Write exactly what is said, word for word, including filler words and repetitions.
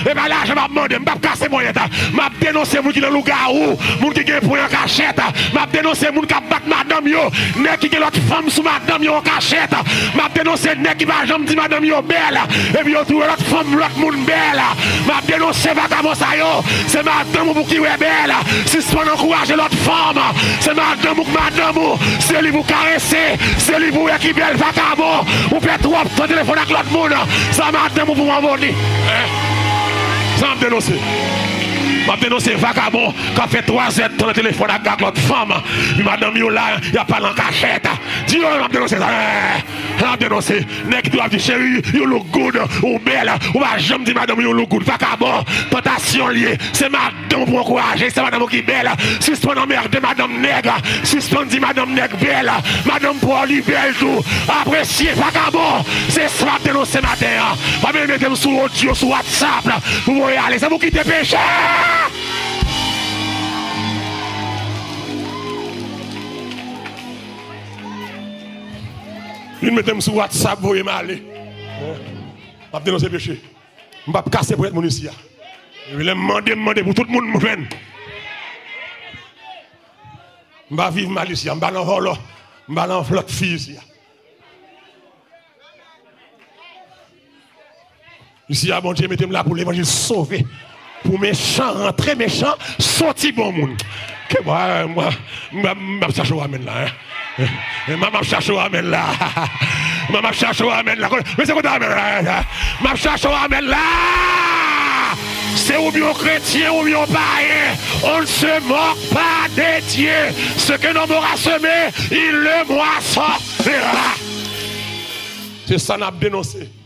E pa lajan m ap mande, m p ap kase ponyèt. M ap denonse moun ki nan lougawou, moun ki gen pwen an kachèt. M ap denonse moun k ap bat madanm yo, nèg ki gen lòt fanm sou madanm yo an kachèt. M ap denonse nèg ki pa janm di madanm yo bèl, epi yo touye lòt fanm, lòt moun bèl. M ap denonse vakabon sa yo. Se madanm ou pou ki wè bèl. Sispann ankouraje lòt fanm. Se madanm ou k madanm ou. Se li pou karese. Se li pou wè ki bèl vakabon. Ou pè twòp tan telefòn ak lòt moun. Sa madanm ou pou abone. Sa m ap denonse. M ap denonse vakabon k ap fè twa zè tan nan telefòn ak, ak lòt fanm. Epi madanm yo la, y ap pale an kachèt. Di yo, m ap denonse sa. Sa m ap denonse. Nèg ki tou ap di, cheri, you look good, ou bèl. Ou pa janm di madanm ou you look good. Vakabon, tantasyon l ye. Se madanm ou pou ankouraje, se madanm ou ki bèl. Sispann anmède madanm nèg. Sispann di madanm nèg bèl. Madanm pa w li bèl tou. Apresye, vakabon. Se sa m ap denonse maten an. Pa vin mete m sou odyo, sou WhatsApp pou voye ale. Se pou kite peche. Vin mete m sou WhatsApp, voye m ale. M ap denonse peche. M p ap kase ponyèt moun isi a. Epi lè m mande, m mande pou tout moun m jwenn. M pa viv mal isi a, m pa nan vòlò, m pa nan lòt fi isi a. Isi a, Bondye mete m la pou levanjil sove. Pou mechan rantre, mechan soti, bon moun. Ke mwen, mwen, mwen, m ap chache w amèn la, hein. M ap chache w amèn la. M ap chache w amèn la. Mesye, kote amèn la? M ap chache w amèn la. Se oubyen yon kretyen oubyen yon payen. On ne se moque pas de Dieu. Ce qu'un homme aura semé, il le moissonnera. Se sa n ap denonse.